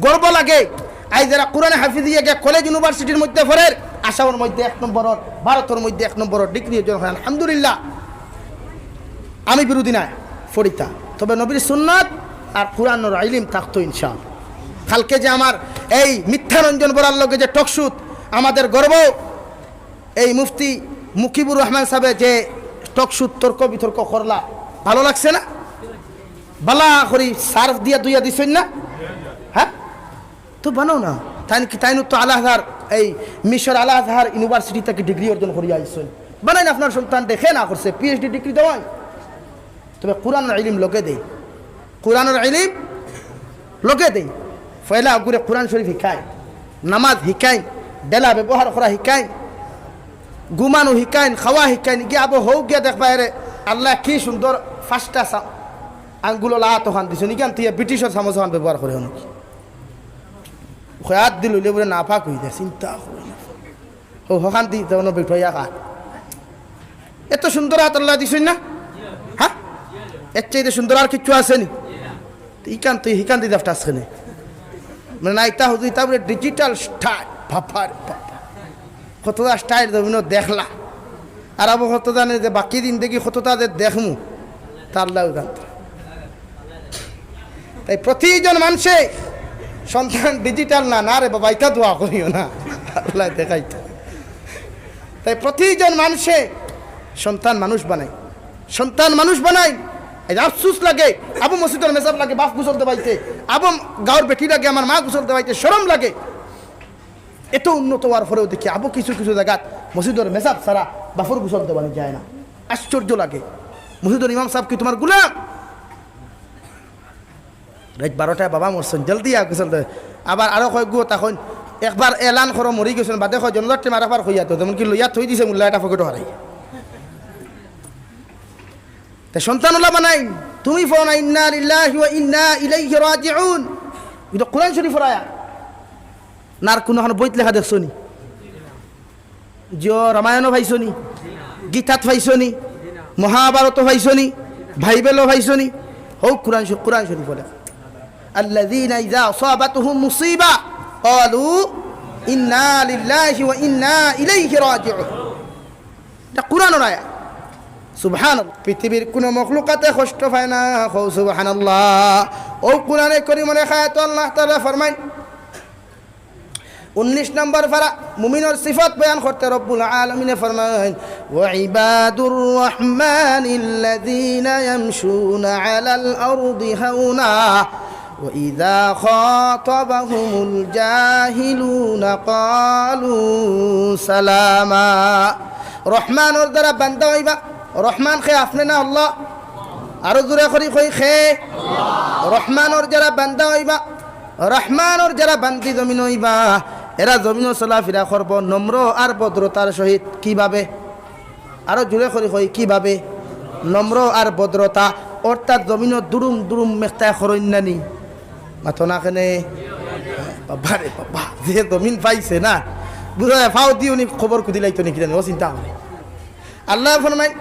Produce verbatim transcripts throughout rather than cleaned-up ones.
গর্ব লাগে। আইজ এরা কোরআনে হাফিজিয়া গিয়া কলেজ ইউনিভার্সিটির মধ্যে পড়ের, আসামর মধ্যে এক নম্বরর, ভারতর মধ্যে এক নম্বরর ডিগ্রি অর্জন করে, আলহামদুলিল্লাহ। আমি বিরোধী নায়, পড়িতা, তবে নবীর সুন্নাত আর কোরআনর ইলিম থাকতো ইনশাআল্লাহ। কালকে যে আমার এই মিথ্যারঞ্জন বরার লগে যে টকশুত, আমাদের গর্ব, এই মুফতি মুকিবুর রহমান সাহেবে যে টকশুত তর্ক বিতর্ক করলা, ভালো লাগছে না? বালা করি সার্ফ দিয়া ধুইয়া দিছইন না? হ্যাঁ, তো বানাও না। তাইন কি, তাইন তো আল আজহার, এই মিশর আল আজহার ইউনিভার্সিটি থাকি ডিগ্রি অর্জন করিয়া আইছইন। বানাইন, আপনার সন্তান দেখে না করছে, পিএইচডি ডিগ্রি দেওয়াই। তবে কোরআনর ইলিম লগে দেই, কোরআনর ইলিম লগে দেই। পয়লা অগুরে কোরআন শরীফ হিকাইন, নামাজ হিকাইন, ডেলা ব্যবহার করা হিকাইন, ঘুমানো হিকাইন, খাওয়া হিকাইন। গিয়া আবো হউ গিয়া দেখবা এরে আল্লায় কি সুন্দর পাঁচটা চা-, আঙ্গুলআলা আত অখান দিছইন, ইখান তুই ব্রিটিশর চামচ অখান ব্যবহার করে অনো কি? কয় আত দি লইলে বুলে নাপাক অই যায়, চিন্তা করে না। ও হখান দি তো অনো বেঠইয়া খা। এত সুন্দর আত আল্লায় দিছইন না? হ্যাঁ? এর চাইতে সুন্দর আর কিচ্ছু আছে নি? তো ইখান তুই হিকান দি দাফটা আছে নি? মানে না, ইতা হুজুর, ইতা বুলে ডিজিটাল স্টাইল। বাবা রে বাবা। কততা স্টাইল জমিনো দেখলা। আর আবো কত জানে যে বাকি জিন্দেগি কততা যে দেখমু, তা আল্লায় জানতো। তাই প্রতিজন মানষে সন্তান ডিজিটাল না, না রে বাবা, ইতা দোয়া করিও না, আল্লায় দেখাইতো। তাই প্রতিজন মানষে সন্তান মানুষ বানাই, সন্তান মানুষ বানাই। এই যে আফসুস লাগে, আবো মসজিদর মেসাব লাগে বাফ গোসল দেবাইতে, আবো গাঁওর বেটি লাগে আমার মা গোসল দেবাইতে, শরম লাগে। এত উন্নত অওয়ার পরেও দেখি আবো কিছু কিছু জাগাত মসজিদর মেসাব ছাড়া বাফর গোসল দেবানি যায় না। আশ্চর্য লাগে। মসজিদর ইমাম সাব কি তুমার গুলাম? রাইত বারোটায় বাবা মরছইন, জলদি আ গোসল দে। আবার আরো কয়েকগু তখন একবার এলান করো মরি গেছইন, বাদে কয় জনাজার টাইম আরেকবার কইয়া তো, যেমন কি লইয়া থই দিছে মুল্লা এটা পকেটো হারাই। তে সন্তান অলা বানাইন, তুমি পড়ো না, "ইন্না লিল্লাহি ওয়া ইন্না ইলাইহি রাজিউন।" ইটা কোরআন শরীফ পড়ায়া। না আর কুনুখানো বইত লেখা দেখছো নি? জিও, রামায়ণও পাইছো নি? গীতাত পাইছো নি? মহাভারতও পাইছো নি? বাইবেলও পাইছো নি? হউ কোরআন শরীফ, কোরআন শরীফ বলে, "আল্লাযীনা ইযা আসাবাতহুম মুসিবা ক্বালু ইন্না লিল্লাহি ওয়া ইন্না ইলাইহি রাজিউন।" ইটা কোরআনর আয়াত। সুবহানাল্লাহ। পৃথিবীর কুনু মখলুকাতে কষ্ট পায় না, কও সুবহানাল্লাহ। অউ কোরআনে করিমর এক আয়াত আল্লাহ তাআলা ফরমাইন, উনিশ নম্বর পারা, মুমিনর সিফত বয়ান করতে রব্বুল আলামিনে ফরমাইন, "ওয়া ইবাদুর রহমানিল্লাযীনা ইয়ামশুনা আলাল আরদি হাওনা, ওয়া ইযা খাতাবাহুমুল জাহিলুনা ক্বালু সালামা।" রহমানর যারা বান্দা অইবা, রহমান কে আপনে না আল্লাহ? আরো জোরে করি কই কে? রহমানর যারা বান্দা অইবা, রহমানর যারা বান্দি জমিনো অইবা, এরা জমিনো চলাফিরা করবো নম্র আর ভদ্রতার সহিত। কিভাবে? আরো জোরে করি কই, কিভাবে? নম্র আর ভদ্রতা, অর্থাৎ জমিনো দুরুম দুরুম মেখতায় করইন না নি? মাতো না কেনে? বাবা রে বাবা, যে জমিন পাইছে না, বুঝা যায়, ফাও দিও নি, খবর কুদিলাইতো নি, কিতা নি, ও চিন্তা করে। আল্লায় ফরমাইন,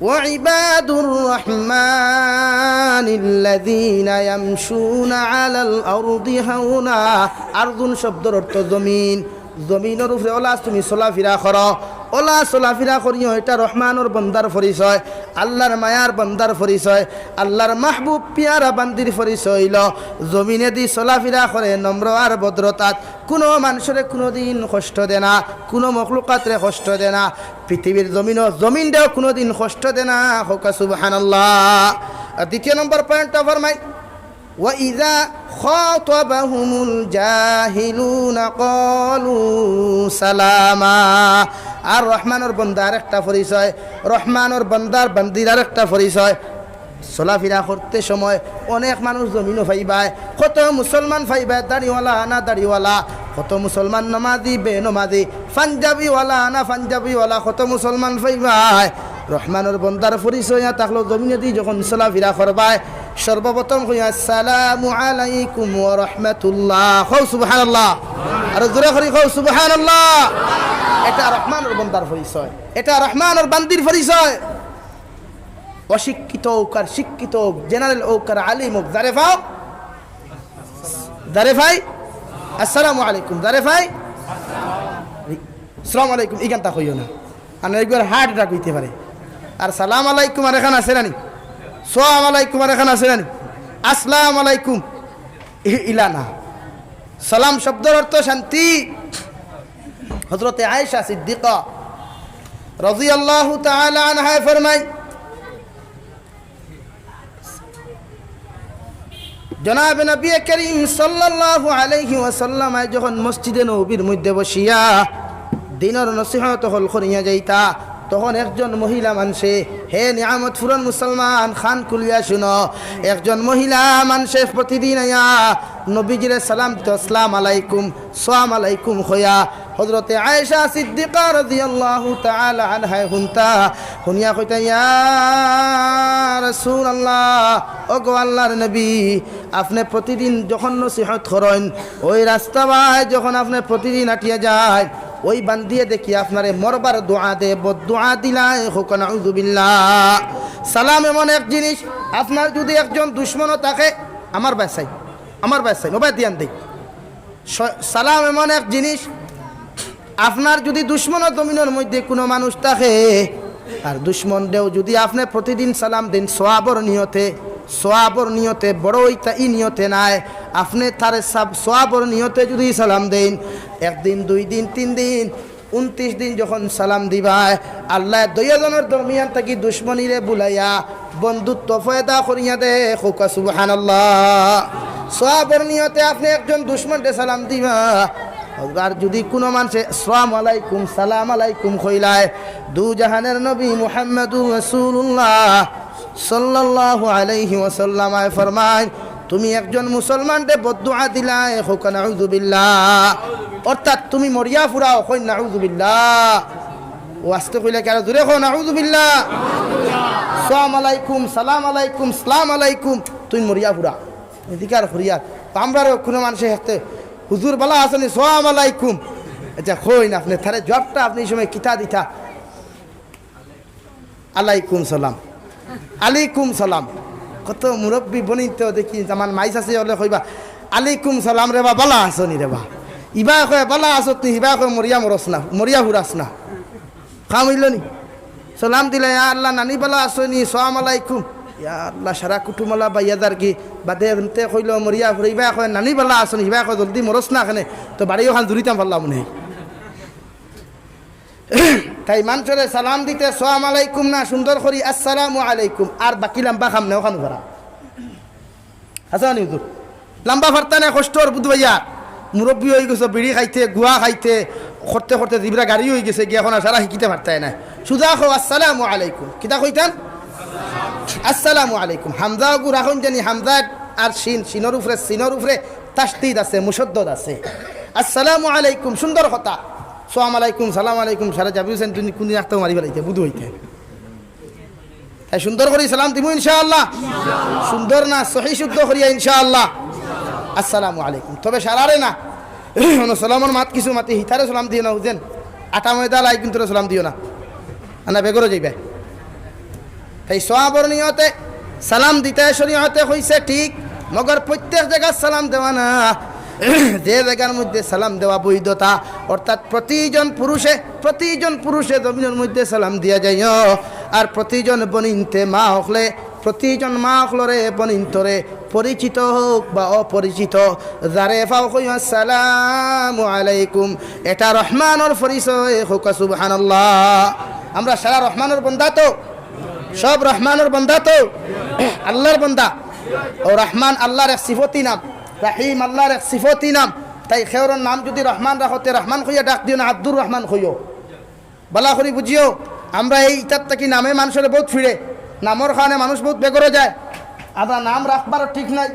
"ওয়া ইবাদুর রহমানিল্লাযীনা ইয়ামশুনা আলাল আরদি হাওনা।" আরদুন শব্দর অর্থ জমিন। জমিনর উপরে অলা তুমি চলাফিরা করো, অলা চলাফিরা করিও, ইটা রহমানর বন্দার পরিচয়, আল্লার মায়ার বন্দার পরিচয়, আল্লার মাহবুব পিয়ারা বান্দির পরিচয় অইলো জমিনেদি চলাফিরা করে নম্র আর ভদ্রতাত, কুনু মানষরে কুনুদিন কষ্ট দেয় না, কুনু মখলুকাতরে কষ্ট দেয় না, পৃথিবীর জমিনো জমিনরেও কুনুদিন কষ্ট দেয় না। কউক্কা সুবহানাল্লাহ। আর দ্বিতীয় নম্বর পয়েন্টটা ফরমাই, "ওয়া ইযা খাতাবাহুমুল জাহিলুনা ক্বালু সালামা।" আর রহমানর বন্দার আরেকটা পরিচয়, রহমানর বন্দার বান্দির আরেকটা পরিচয়, চলাফিরা করতে সময় অনেক মানুষ জমিনো পাইবায়, কত মুসলমান পাইবায়, দাড়িওয়ালা না দাড়িওয়ালা, কত মুসলমান নমাজি বেনমাজি, পাঞ্জাবিওয়ালা না পাঞ্জাবিওয়ালা, কত মুসলমান পাইবায়। রহমানর বন্দার পরিচয় ইয়া থাকলো, জমিনেদি যখন চলাফিরা করবায়, সর্বপ্রথম কইয়া, "আসসালামু আলাইকুম ওয়া রাহমাতুল্লাহ।" কও সুবহানাল্লাহ। আরো জোরে করি কও সুবহানাল্লাহ। এটা রহমানর বন্দার পরিচয়, এটা রহমানর বান্দির পরিচয়। অশিক্ষিত অউক আর শিক্ষিত অউক, জেনারেল অউক আর আলিম অউক, যারে পাও, যারে পাই, আসসালামু আলাইকুম। যারে পাই, আসসালামু আলাইকুম। ইখানতা কইও না, আর একবার হার্ট অ্যাটাক অইতে পারে। আর সালাম আলাইকুম আর এখান আছে না নি? সালাম আলাইকুম আর এখান আছে না নি? আসসালামু আলাইকুম। ই-, ইলা না। সালাম শব্দর অর্থ শান্তি। হযরতে আয়েশা সিদ্দিকা রাদিয়াল্লাহু তাআলা আনহায় ফরমায়, জনাবে নবী করিম সাল্লাল্লাহু আলাইহি ওয়াসাল্লাম যখন মসজিদে নববীর মধ্যে বসিয়া দ্বীনর নসিহত অকল করিয়া যাইতা, তখন একজন মহিলা মানষে, হে নিয়ামতপুরর মুসলমান, কান খুলিয়া শুনো, একজন মহিলা মানষে প্রতিদিন আইয়া নবীজিরে সালাম দিত, আসসালামু আলাইকুম, সালাম আলাইকুম কইয়া। হযরতে আয়েশা সিদ্দিকা রাদিয়াল্লাহু তাআলা আনহায় হুনতা, হুনিয়া কইতা, ইয়া রাসূলুল্লাহ, ওগো আল্লাহর নবী, আপনে প্রতিদিন যখন নসিহত করইন, ওই রাস্তা বায় যখন আপনে প্রতিদিন আটিয়া যাইন, ওই বান্দিয়ে দেখি আপনারে মরবার দোয়া দে, বদদোয়া দিলায়, কউক্কা নাউজুবিল্লাহ। সালাম এমন এক জিনিস, আপনার যুদি একজন দুশমনও থাকে, আমার বায় চাইন, আমার বায় চাইন, ও বায় ধিয়ান দেই। স-, সালাম এমন এক জিনিস, আপনার যুদি দুশমনও জমিনর মধ্যে কুনু মানুষ থাকে, আর দুশমনরেও যুদি আপনে প্রতিদিন সালাম দেইন সওয়াবর নিয়তে, সওয়াবর নিয়তে, বড় অইতা ই নিয়তে নায়, আপনে তারে সাব-, সওয়াবর নিয়তে যুদি সালাম দেইন, একদিন, দুই দিন, তিন দিন, ঊনত্রিশ দিন যখন সালাম দিবায়, আল্লায় দুইওজনর দরমিয়ান থাকি দুশমনিরে ভুলাইয়া বন্ধুত্ব পয়দা করিয়া দে, কউক্কা সুবহানাল্লাহ। সওয়াবর নিয়তে আপনে একজন দুশমনরে সালাম দিবা, আর যুদি কুনু মানষে আসসালামু আলাইকুম, সালাম আলাইকুম কইলায়, দুজাহানের নবী মুহাম্মাদুর রাসূলুল্লাহ সাল্লাল্লাহু আলাইহি ওয়াসাল্লাম আয় ফরমাইন, তুমি একজন মুসলমানরে বদদোয়া দিলায়, কউক্কা নাউজুবিল্লাহ। অর্থাৎ তুমি মরিয়া ফুরাও, কইন নাউজুবিল্লাহ। ও আস্তে কইলা কি আরো জোরে কও, নাউজুবিল্লাহ। সালাম আলাইকুম, সালাম আলাইকুম, সালাম আলাইকুম, তুমি মরিয়া ফুরা। এদিকে আর ফুরিয়ার। তো আমরারও কুনু মানষে হেতে, হুজুর বালা আছনি, সালাম আলাইকুম। আচ্ছা, কইন আপনে, তারে জবাবটা আপনে ই সময় কিতা দিতা? আলাইকুম সালাম। আলাইকুম সালাম। কত মুরব্বি বনিন তো দেখি, আমার মাইস আছে, অইলে কইবা, "আলাইকুম সালাম রে বা, বালা আছনি রে বা?" ইবায় কয়, "বালা আছত নি?" হিবায় কয়, "মরিয়া মরস না, মরিয়া ফুরাস না।" কাম অইলো নি? সালাম দিলে, "ইয়া আল্লাহ, নানি বালা আছনি? সালাম আলাইকুম।" ইয়া আল্লাহ, সারা কুটুমআলা বাইয়া যারগি। বাদে এমতে কইলো, "মরিয়া ফুরা।" ইবায় কয়, "নানি বালা আছনি?" হিবায় কয়, "জলদি মরস না কেনে, তো বাড়ি অখান জুড়িতাম পারলাম নে।" তাই মানষরে সালাম দিতে সালাম আলাইকুম না, সুন্দর করি আসসালামু আলাইকুম। আর বাকি লাম্বা কাম নাই, অখান করা। আচ্ছা, নি হুজুর? লাম্বা পারতা না, কষ্ট অর বুধ ভাইয়া। মুরব্বি অইগেছো, বিড়ি খাইতে, গুয়া খাইতে, করতে করতে জিবরা গাড়ি অইগেছে, গিয়া অখন আর সারা হিকিতে পারতায় না। সুজা কও, আসসালামু আলাইকুম। কিতা কইতাম? আসসালামু আলাইকুম। হামজা অগু রাখইন জানি, হামজা আর শিন, শিনর উপরে, শিনর উপরে তাশদিদ আছে, মুশাদ্দাদ আছে। আসসালামু আলাইকুম, সুন্দর কথা। সালাম আলাইকুম, সালাম আলাইকুম, সারা জাবির হোসেন তুমি কুনদিন আখতাও মারি ফালাইতে, বুধ অইতে। তাই সুন্দর করি সালাম দিমু ইনশাআল্লাহ। সুন্দর না, সহি শুদ্ধ করিয়া ইনশাআল্লাহ। আসসালামু আলাইকুম। তবে সারারে না, অনো সালামর মাত কিছু মাতি, হিতারে সালাম দিও না, বুঝেন? আটা ময়দা লাই কিন্তু সালাম দিও না, আনা বেগরো যাইবে। তাই সওয়াবর নিয়তে সালাম দিতে শরীয়তে কইছে ঠিক, মগর প্রত্যেক জাগাত সালাম দেওয়া না। যে জাগার মধ্যে সালাম দেওয়া বৈধতা, অর্থাৎ প্রতিজন পুরুষে, প্রতিজন পুরুষে জমিনর মধ্যে সালাম দিয়া যাইও। আর প্রতিজন বনিন্তে মা অকলে, প্রতিজন মা অকলরে বনিন্তরে পরিচিত হউক বা অপরিচিত, যারে পাও কইও, "আসসালামু আলাইকুম।" এটা রহমানর পরিচয়, কউক্কা সুবহানাল্লাহ। আমরা সারা রহমানর বন্দা তো, সব রহমানর বন্দা তো, আল্লাহর বন্দা। ও রহমান আল্লাহর এক সিফতি নাম, রাহিম আল্লাহর এক সিফতি নাম। তাই কেউরর নাম যুদি রহমান রাখো, তে রহমান কইয়া ডাক দিও না, আব্দুর রহমান কইও। বালা করি বুঝিও, আমরা এই ইতার থাকি নামে মানষরে বউত ফিরে, নামর কারণে মানুষ বউত বেগরো যায়। আমরা নাম রাখবারও ঠিক নাই,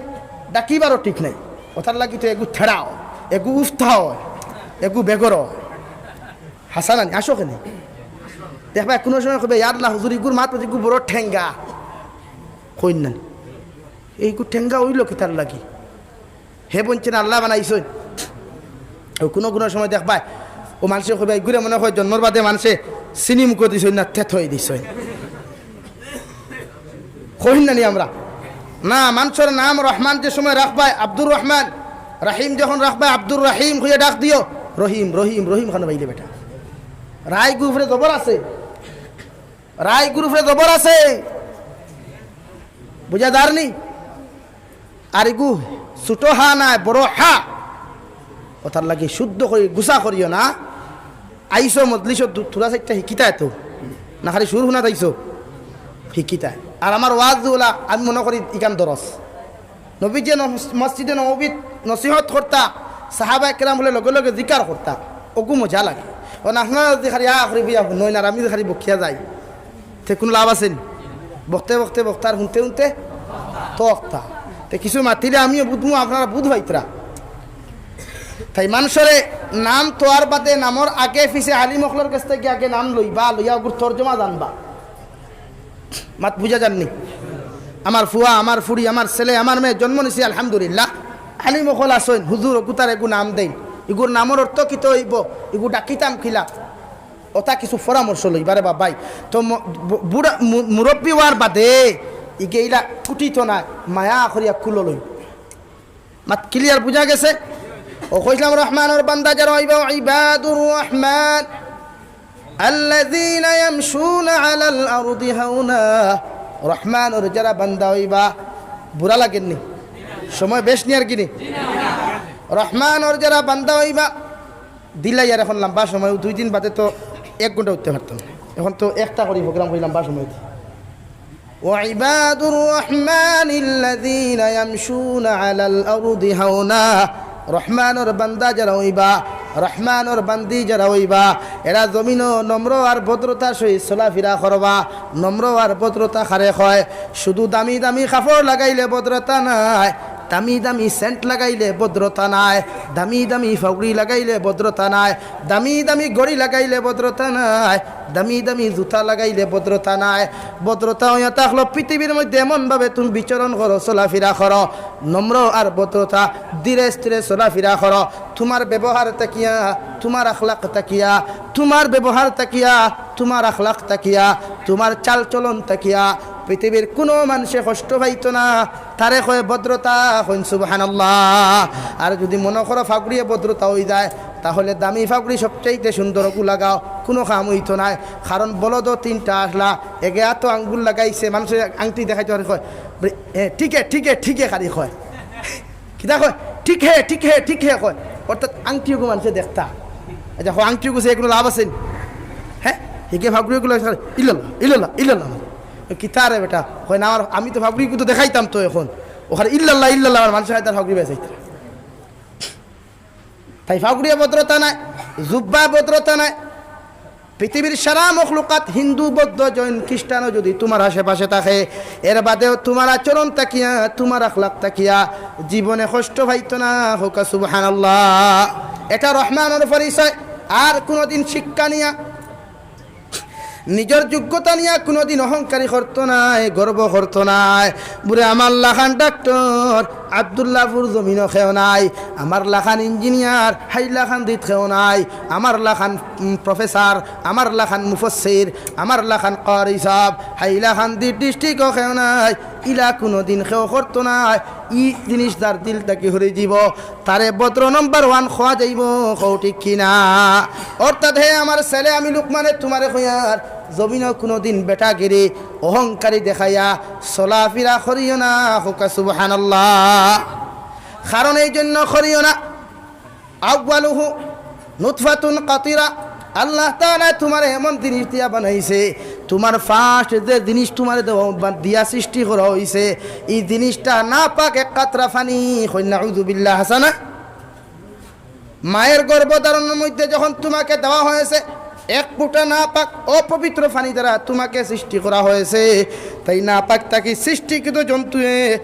ডাকিবারও ঠিক নাই। অতার লাগি তো এগু থেড়াও, এগু উফতাও, এগু বেগরো। হাছা না নি, আসো কেনে। দেখবায় কুনু সময় কইবা, "ইয়া আল্লাহ, হুজুর, ইগুর মাত ইগু বড় ঠেঙ্গা।" কইন না নি? এইগু ঠেঙ্গা অইলো কিতার লাগি? হে বনছে না, আল্লায় বানাইছইন। ও কুনু কুনু সময় দেখবায়, ও মানষে কইবা, "ইগুরে মনে অয় জন্মর বাদে মানষে চিনি মুখো দিছইন না, তেতই দিছইন।" কইন না নি আমরা? না, মানষর নাম রহমান যে সময় রাখবায়, আব্দুর রহমান, রাহিম যখন রাখবা, আব্দুর রাহিম কইয়া ডাক দিও, রহিম, রহিম, রহিম খানো বাইলে বেটা। রায় গুরুফরে জবর আছে, রায় গুরুফরে জবর আছে, বুঝা যারনি? আর ইগু ছোট হা নায়, বড় হা। কথার লাগি শুদ্ধ করি গুছা করিও না। আইসো মজলিসো দু-, থুড়া চাইট্টা হিকিতায় তো, না খালি সুর হুনা যাইছো, হিকিতায়। আর আমার ওয়াজ ওলা আমি মনে করি ইখান দরস। নবীজি নস-, মসজিদে নববীত নসিহত করতা, সাহাবা একরাম হলে লগে লগে জিকার করতা, ওগু মজা লাগে। ও না, আপনারা যে খালি আ করি বিয়া নয় না, আর আমি যে খালি বকিয়া যাই, তে কুনু লাভ আছে নি? বকতে বকতে বক্তার হুনতে হুনতে তক্তা। তে কিছু মাতিলে আমিও বুঝমু, আপনারা বুঝ পাইতরা। তাই মানষরে নাম থওয়ার বাদে নামর আগে পিছে আলিম অকলর গেছ থাকি আগে নাম লইবা, লইয়া ওগুর তর্জমা জানবা। মাত বুঝা যারনি? আমার ফুয়া, আমার ফুড়ি, আমার ছেলে, আমার মেয়ে জন্ম নিছে, আলহামদুলিল্লাহ। আলিম অকল আছইন, হুজুর অগুতার এগু নাম দেইন। ইগুর নামর অর্থ কিতা অইবো? ইগু ডাকিতাম কিলা? ওটা কিছু পরামর্শ লইবা রে বাবাই। তো ম-, বু-, বুড়া, মু-, মুরব্বি অওয়ার বাদে ইগেইলা কুটিত নায়, মায়া করিয়া কুলো লই। মাত clear বুঝা গেছে? ও কইছলাম রহমানর বান্দা যারা অইবা, ইবাদুর রহমান, আল্লাযীনা ইয়ামশুনা আলাল আরদি হাওনা। রহমানর যারা বান্দা অইবা, বুড়া লাগেননি? সময় বেশ নি আর কি নি? রহমানর যারা বান্দা অইবা, দিলাই আর এখন লম্বা সময়, দুই দিন বাদে তো এক ঘন্টা উঠতে পারতাম না। এখন তো একটা করি প্রোগ্রাম করি লম্বা সময় দি। وعباد الرحمن الذين يمشون على الأرض هونا। রহমানর বান্দা যারা অইবা, রহমানর বান্দি যারা অইবা, এরা জমিনো নম্র আর ভদ্রতা সহিত চলাফিরা করবা। নম্র আর ভদ্রতা কারে কয়? শুধু দামি দামি কাপড় লাগাইলে ভদ্রতা নায়, দামি দামি সেন্ট লাগাইলে ভদ্রতা নায়, দামি দামি ফাউড়ি লাগাইলে ভদ্রতা নায়, দামি দামি ঘড়ি লাগাইলে ভদ্রতা নায়, দামি দামি জুতা লাগাইলে ভদ্রতা নায়। ভদ্রতা অইয়া থাকলো পৃথিবীর মধ্যে এমন ভাবে তুমি বিচরণ করো, চলাফিরা করো, নম্র আর ভদ্রতা, ধীরে স্থিরে চলাফিরা করো। তুমার ব্যবহার থাকিয়া, তুমার আখলাক থাকিয়া, তুমার ব্যবহার থাকিয়া, তুমার আখলাক থাকিয়া, তুমার চালচলন থাকিয়া পৃথিবীর কুনু মানষে কষ্ট পাইতো না। তারে কয় ভদ্রতা, কইন সুবহানাল্লাহ। আর যুদি মনো করো ফাগুড়িয়ে ভদ্রতা অইযায়, তাহলে দামি ফাগুড়ি সবচাইতে সুন্দর অগু লাগাও, কুনু কাম অইতো নায়। কারণ বলদো তিনটা আছলা, এগে আতো আঙ্গুল লাগাইছে, মানষে আংটি দেখাইতো আর কয়, "এ, ঠিক হে, ঠিক হে, ঠিক হে," খালি কয়। কিতা কয়? "ঠিক হে, ঠিক হে, ঠিক হে," কয়। অর্থাৎ আংটি অগু মানষে দেখতা। আচ্ছা, কয় আংটি অগু সে কুনু লাভ আছে নি? হ্যাঁ? হিগে ফাগুড়ি অগু লাগাইছে, "ইল্লাল্লাহ, ইল্লাল্লাহ, ইল্লাল্লাহ।" কিতা রে বেটা? কয়, "না, আমার, আমি তো ফাগুড়ি অগু তো দেখাইতাম তো এখন।" ওখানে ইল্লাল্লাহ, ইল্লাল্লাহ, আর মানষে তার ফাগুড়ি বেচাইতে। তাই ফাগুড়িয়ে ভদ্রতা নায়, জুব্বা ভদ্রতা নায়। পৃথিবীর সারা মখলুকাত, হিন্দু, বৌদ্ধ, জৈন, খ্রিস্টানও যুদি তুমার আশেপাশে থাকে, এর বাদেও তুমার আচরণ থাকিয়া, তুমার আখলাক থাকিয়া জীবনে কষ্ট পাইতো না। কউক্কা সুবহানাল্লাহ। এটা রহমানর পরিচয়। আর কুনুদিন শিক্ষা নিয়া, নিজর যোগ্যতা নিয়া কুনুদিন অহংকারী করতো নায়, গর্ব করতো নায়। বুলে আমার লাখান ডাক্তার আব্দুল্লাহপুর জমিনো কেউ নাই, আমার লাখান ইঞ্জিনিয়ার হাইলাকান্দিত কেউ নাই, আমার লাখান, উম, প্রফেসর, আমার লাখান মুফাসসির, আমার লাখান কারি সাব হাইলাকান্দি ডিস্ট্রিক্টও কেউ নাই। ইলা কুনুদিন কেউ করতো নায়। ই জিনিস যার দিল থাকি হরি যিবো, তারে ভদ্র নাম্বার ওয়ান কওয়া যাইবো, কও ঠিক কি না? অর্থাৎ হে আমার ছেলে, আমি লুকমানে তুমারে কইয়ার, জমিনো কুনুদিন বেটাগিরি, অহংকারী দেখাইয়া চলাফিরা করিও না, কউক্কা সুবহানাল্লাহ। কারণ এই জন্য করিও না, আউয়ালুহু নুতফাতুন কাতিরা, আল্লাহ তাআলা তুমারে এমন জিনিস দিয়া বানাইছে, তুমার ফার্স্ট যে জিনিস তুমারে দেওয়া, বা দিয়া সৃষ্টি করা অইছে, ই জিনিসটা নাপাক এক কাতরা পানি, কইন নাউযুবিল্লাহ, হাছা না? মায়ের গর্ভধারণের মধ্যে যখন তুমাকে দেওয়া হয়েছে, এক ফুটা নাপাক অপবিত্র পানি দ্বারা তুমাকে সৃষ্টি করা হয়েছে, তাই নাপাক থাকি সৃষ্টিকৃত জন্তুয়ে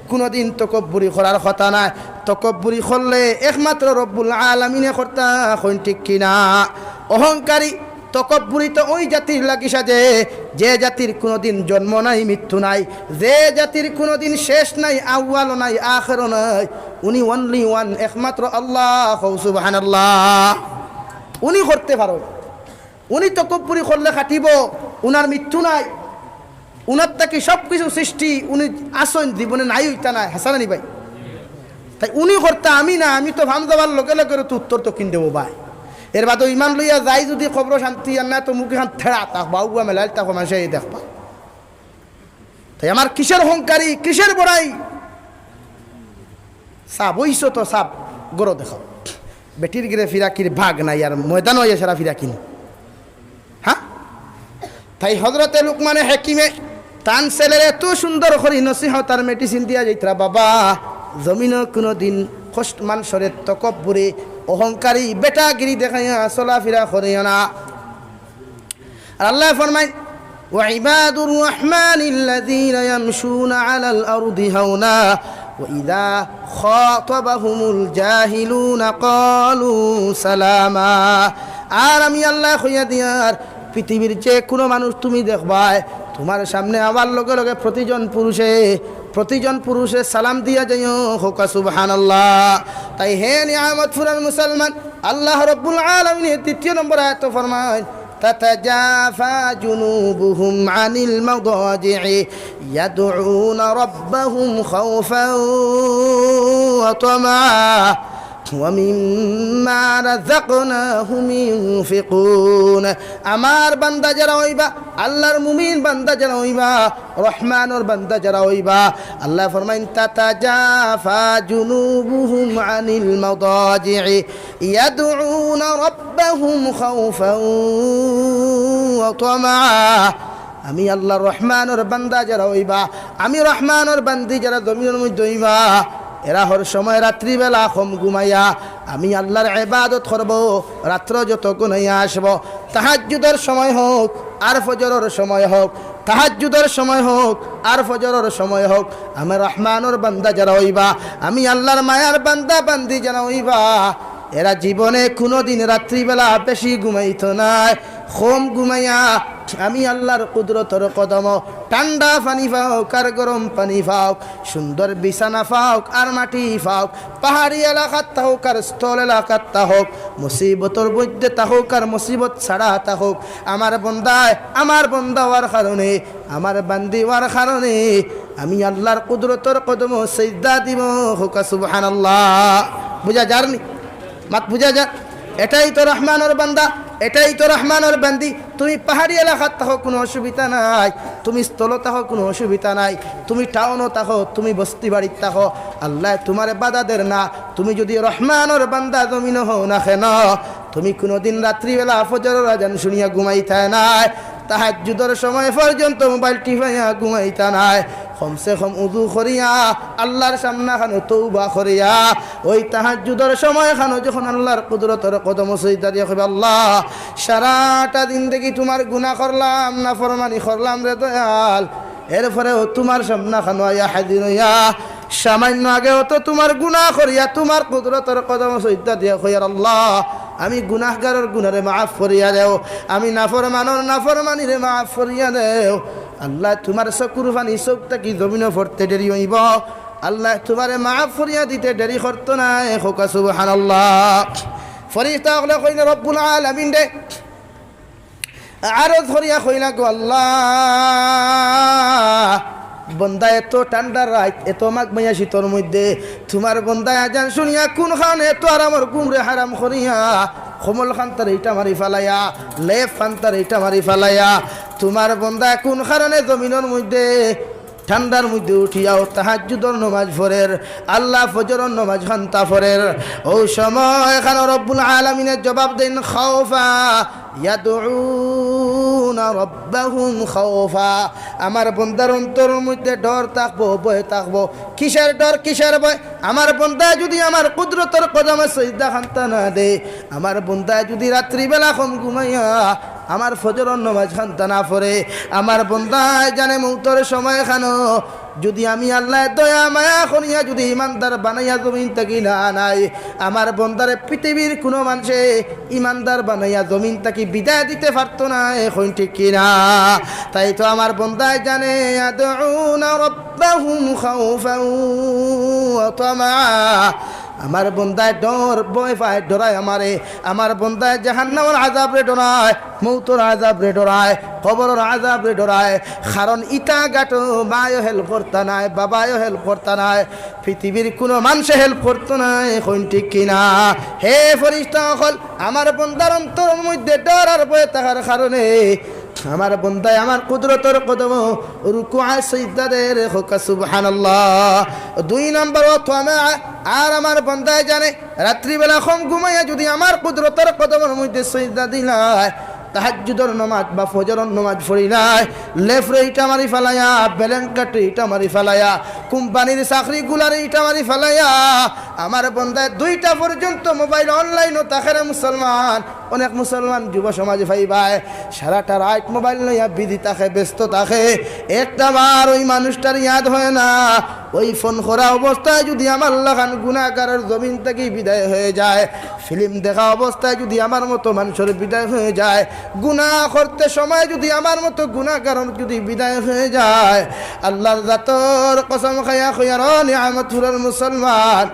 কুনুদিন তকব্বুরি করার কথা নায়। তকব্বুরি করলে একমাত্র রব্বুল আলামিনে করতা, কইন ঠিক কি না? অহংকারী, তকব্বুরি তো ওই জাতির লাগি সাজে, যে জাতির কুনুদিন জন্ম নাই, মৃত্যু নাই, যে জাতির কুনুদিন শেষ নাই, আউয়ালও নাই, আখেরও নাই। উনি only one, একমাত্র আল্লাহ। কও সুবহানাল্লাহ। উনি করতে পারো, উনি তকব্বুরি করলে খাটিবো, উনার মৃত্যু নাই, উনার থাকি সব কিছু সৃষ্টি, উনি আছইন, জীবনে নাই অইতা নায়, হাছা না নি ভাই? তাই উনি করতা, আমি না, আমি তো ফাম যাবার লগে লগে তো উত্তর দক্ষিণ দেবো ভাই। এর বাদে ইমান লইয়া যাই যদি কবর শান্তি আর না তো মুখ এখান থেড়া থাকবা, উবা মেলাইল থাকবা, মানুষে এই দেখবা। তাই আমার কিসের হংকারি, কিসের বড়াই? সাব অইছো তো সাব, গরো দেখাও। বেটির গিরে ফিরাকির ভাগ নাই, আর ময়দান অইয়া সেরা ফিরাকি নি। হ্যাঁ? তাই হজরতে লুকমানে হাকিমে তান ছেলের এত সুন্দর করি নসিহত আর মেডিসিন দিয়া যাইতরা, "বাবা, জমিনও কোনোদিন কষ্ট, মানষরে তকব্বুরি, অহংকারী, বেটাগিরি দেখাইয়া চলাফিরা করিও না।" আর আল্লায় ফরমাইন, "وعباد الرحمن الذين يمشون على الأرض هونا وإذا خاطبهم الجاهلون قالوا سلاما।" আর আমি আল্লায় কইয়া দিয়ার, পৃথিবীর যে কোনো মানুষ তুমি দেখবায়, তুমার সামনে আওয়ার লগে লগে প্রতিজন পুরুষে, প্রতিজন পুরুষে সালাম দিয়া যাইও, কউক্কা সুবহানাল্লাহ। তাই হে নিয়ামত ফুরান মুসলমান, আল্লাহ রব্বুল আলামিনে তৃতীয় নম্বর আয়াতো ফরমাইন, "تتجافى جنوبهم عن المضاجع يدعون ربهم خوفا وطمعا ومما رزقناهم ينفقون।" আমার বান্দা যারা অইবা, আল্লাহর মুমিন বান্দা যারা অইবা, রহমানর বান্দা যারা অইবা, আল্লায় ফরমাইন, "تتجافى جنوبهم عن المضاجع يدعون ربهم خوفا وطمعا।" আমি আল্লাহ রহমানর বান্দা যারা অইবা, আমি রহমানর বান্দি যারা জমিনর মধ্যে অইবা, এরা হর সময় রাত্রিবেলা কম ঘুমাইয়া আমি আল্লাহর ইবাদত করবো। রাত্র যত ঘনাইয়া আসবো, তাহাজ্জুদর সময় হোক আর ফজরর সময় হোক, তাহাজ্জুদর সময় হোক আর ফজরর সময় হোক, আমি রহমানর বান্দা যারা অইবা, আমি আল্লাহর মায়ার বান্দা বান্দি যারা অইবা, এরা জীবনে কুনুদিন রাত্রিবেলা বেশি ঘুমাইতো নায়, কম ঘুমাইয়া আমি আল্লাহর কুদরতর কদমো ঠান্ডা পানি পাউক আর গরম পানি পাউক, সুন্দর বিছানা পাউক আর মাটি পাউক, পাহাড়ি এলাকাত থাকুক আর স্থল এলাকাত থাকুক, মুসিবতর মধ্যে থাকুক আর মুসিবত ছাড়া থাকুক, আমার বন্দায়, আমার বন্দা অওয়ার কারণে, আমার বান্দি অওয়ার কারণে আমি আল্লাহর কুদরতর কদমো সিজদা দিবো। কউক্কা সুবহানাল্লাহ। বুঝা যারনি? মাত বুঝা যার? এটাই তো রহমানর বান্দা, এটাই তো রহমানর বান্দি। তুমি পাহাড়ি এলাকাত থাকো, কুনু অসুবিধা নাই। তুমি স্থলো থাকো, কুনু অসুবিধা নাই। তুমি টাউনো থাকো, তুমি বস্তি বাড়িত থাকো, আল্লায় তুমারে বাধা দের না। তুমি যুদি রহমানর বান্দা জমিনো হও না কেন, তুমি কুনুদিন রাত্রিবেলা ফজরর আজান শুনিয়া ঘুমাইতায় নায়, তাহাজ্জুদর সময় পর্যন্ত মোবাইল টিপাইয়া ঘুমাইতা নায়। কমসে কম উজু করিয়া, আল্লাহর সামনাখানো তওবা করিয়া, ওই তাহাজ্জুদর সময়খানো যখন আল্লাহর কুদরতর কদমো সিজদা দিয়া কইবা, "আল্লাহ, সারাটা জিন্দেগি তুমার গুনা করলাম, নাফরমানি করলাম রে দয়াল, এরপরেও তুমার সামনাখানো আইয়া হাজির অইয়া, সামান্য আগেও তো তুমার গুনা করিয়া তুমার কুদরতর কদমো সিজদা দিয়া কইয়ার, আল্লাহ, আমি গুনাহগারর গুনারে মাফ করিয়া দেও, আমি নাফরমানর নাফরমানিরে মাফ করিয়া দেও।" আল্লাহ, তুমার চকুর পানি চউখ থাকি জমিনো পড়তে দেরি অইবো। আল্লাহ, তুমারে মাফ করিয়া দিতে দেরি করতো নায়। কউক্কা সুবহানাল্লাহ। ফিরিস্তা অকলে কইন, রব্বুল আলামিনরে আরজ করিয়া কইলা, "গো আল্লাহ, বন্দা এত ঠান্ডা রাইত, এত মাঘ মাইয়া শীতর মধ্যে তুমার বন্দায় আজান শুনিয়া কুন কারণে এত আরামর ঘুমরে হারাম করিয়া কম্বলখান তারে ইটা মারি ফালাইয়া, লেপখান তারে ইটা মারি ফালাইয়া, তুমার বন্দায় কুন কারণে জমিনর মধ্যে ঠান্ডার মধ্যে উঠিয়াও তাহাজ্জুদর নমাজ পড়ের, আল্লাহ ফজরর নমাজ খান্তা পড়ের।" ও সময়খানো রব্বুল আলামিনে জবাব দেইন, "খাওফা ইয়াদউনা রাব্বাহুম খাওফা।" আমার বন্দার অন্তরর মধ্যে ডর থাকবো, ভয় থাকবো। কিসের ডর, কিসের ভয়? আমার বন্দায় যুদি আমার কুদরতর কদমো সিজদা খান্তা না দেয়, আমার বন্দায় যুদি রাত্রিবেলা কম ঘুমাইয়া আমার ফজরর নমাজ খান্তা না পড়ে, আমার বন্দায় জানে মউতর সময়খানো যুদি আমি আল্লায় দয়া মায়া করিয়া যুদি ইমানদার বানাইয়া জমিন থাকি না আনাই, আমার বন্দারে পৃথিবীর কুনু মানষে ইমানদার বানাইয়া জমিন থাকি বিদায় দিতে পারতো নায়। কইন ঠিক কি না? তাই তো আমার বন্দায় জানে, ইয়াদউনা রাব্বাহুম খাওফাও ওয়া তামাআ। আমার বন্দায় ডর, ভয় পায়, ডরায় আমারে। আমার বন্দায় জাহান্নামর আযাবরে ডরায়, মউতর আযাবরে ডরায়, কবরর আযাবরে ডরায়। কারণ ইটা গাটো মায়ও help করতা নায়, বাবায়ও help করতা নায়, পৃথিবীর কুনু মানষে help করতো নায়। কইন ঠিক কি না? হে ফিরিস্তা অকল, আমার বন্দার অন্তরর মধ্যে ডর আর ভয় থাকার কারণে আমার বন্দায় আমার কুদরতর কদমো রুকুআ সিজদা দের। কউক্কা সুবহানাল্লাহ। দুই নম্বর, ওয়া তামা, আর আমার বন্দায় জানে রাত্রিবেলা কম ঘুমাইয়া যুদি আমার কুদরতর কদমর মধ্যে সিজদা দিলায়, তাহাজ্জুদর নমাজ বা ফজরর নমাজ পড়িলায়, লেফরে ইটা মারি ফালাইয়া, বেলেঙ্কাটে ইটা মারি ফালাইয়া, কোম্পানির চাকরিগুলারে ইটা মারি ফালাইয়া, আমার বন্দায় দুইটা পর্যন্ত মোবাইল online-ও থাকে রে মুসলমান। অনেক মুসলমান যুব সমাজ পাইবায়, সারাটা রাইত মোবাইল লইয়া busy থাকে, ব্যস্ত থাকে, একটা বার ওই মানুষটার ইয়াদ হয় না। ওই ফোন করা অবস্থায় যুদি আমার লাখান গুনাহগারর জমিন থাকি বিদায় হয়ে যায়, ফিল্ম দেখা অবস্থায় যুদি আমার মতো মানষর বিদায় হয়ে যায়, গুনাহ করতে সময় যুদি আমার মতো গুনাহগারর যুদি বিদায় হয়ে যায়, আল্লাহর জাতর কসম খাইয়া কইয়ার, ও নিয়ামতপুরর মুসলমান,